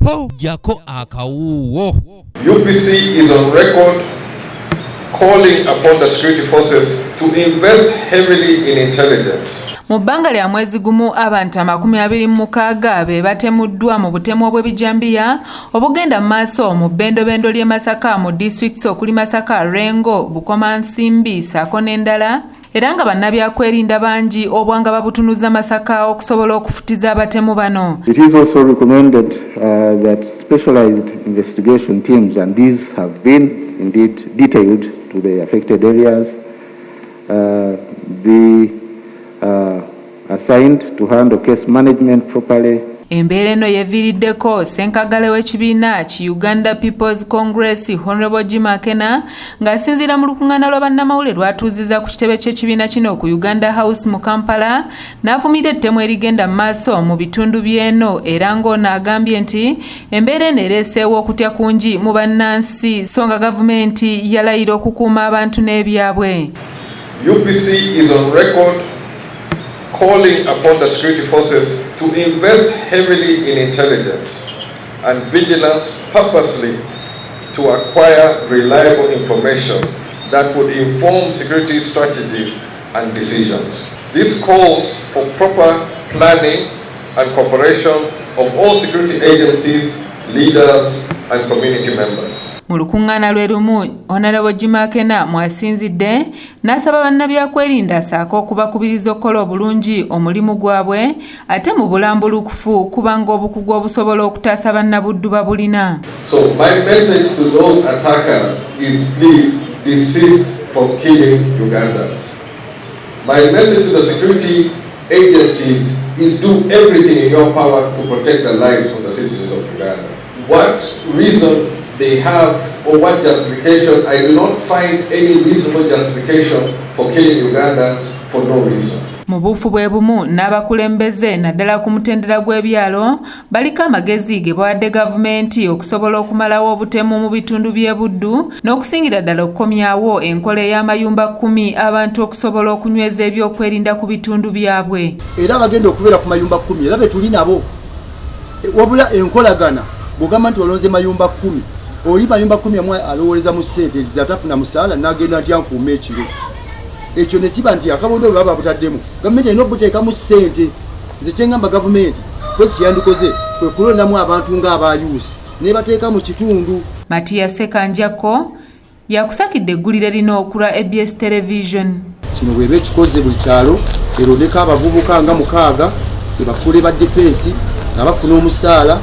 Ho, jjako akawuuwo. UPC is on record calling upon the security forces to invest heavily in intelligence. Mu bbanga lya mwezi gumu, abantu 26 be batemuddwa mu butemu obw'ebijambiya obugenda mu maaso mu bbendobendo ly'e Masaka, mu disitulikiti okuli Masaka, Lwengo, Bukomansimbi ssaako n'endala, era nga bannabyakwerinda bangi obwanga babutunuza Masaka okusobola okufutiza abatemu bano. It is also recommended that specialized investigation teams, and these have been indeed detailed to the affected areas, be assigned to handle case management properly. Embeera eno yeviiriddeko ssenkagale w'ekibiina ki Uganda People's Congress, Honorable Jim Akena, ng'asinziira mu lukuŋŋaana lwa bannamawulire lwatuuzizza ku kitebe ky'ekibiina kino ku Uganda House mu Kampala, n'avumirira ettemu erigenda mu maaso mu bitundu by'eno, era ng'ono agambye nti embeera eno ereeseewo okutya kungi mu bannansi, so nga gavumenti yalayira okukuuma abantu n'ebyabwe. UPC is on record calling upon the security forces to invest heavily in intelligence and vigilance purposely to acquire reliable information that would inform security strategies and decisions. This calls for proper planning and cooperation of all security agencies, leaders, and community members. Mu lukuŋŋaana lwe lumu, Honorable Jim Akena mw'asinzidde n'asaba bannabyakwerinda ssaako okubakubiriza okukola obulungi omulimu gwabwe, ate mu bulambulukufu, kubanga obukugu obusobola okutaasa bannabuddu babulina. So my message to those attackers is, please desist from killing Ugandans. My message to the security agencies is, do everything in your power to protect the lives of the citizens of Uganda. What reason they have or what justification, I do not find any reasonable justification for killing Ugandans for no reason. Mu buufu bwe bumu, n'abakulembeze naddala ku mutendera gw'ebyalo baliko amagezi ge bawadde gavumenti okusobola okumalawo obutemu mu bitundu by'e Buddu, n'okusingira ddala okukomyawo enkola ey'amayumba 10, abantu okusobola okunyweza ebyokwerinda ku bitundu byabwe. Era abagenda okubeera ku mayumba 10 era betuli nabo. Wabula enkolagana, bw'ogamba nti olonze mayumba 10, oli mayumba 10 amwe alowooleza mu ssente nti zatafuna musaala, nagenda ntya nkuuma ekiro ekyo? Ne kiba nti akabondo bwe baba butaddemu, gavumenti erina obuteekamu ssente. Nze kyeŋŋamba gavumenti kwezi kyeyandikoze kwe kulondamu abantu ng'abayuusi nebateeka mu kitundu. Matiya Sekanjako yakusakidde eggulire lino okulwa ABS Television. Kino bweba ekikoze, buli kyalo erondeko abavubuka nga mukaaga ebafuule ba defence nga bafuna omusaala.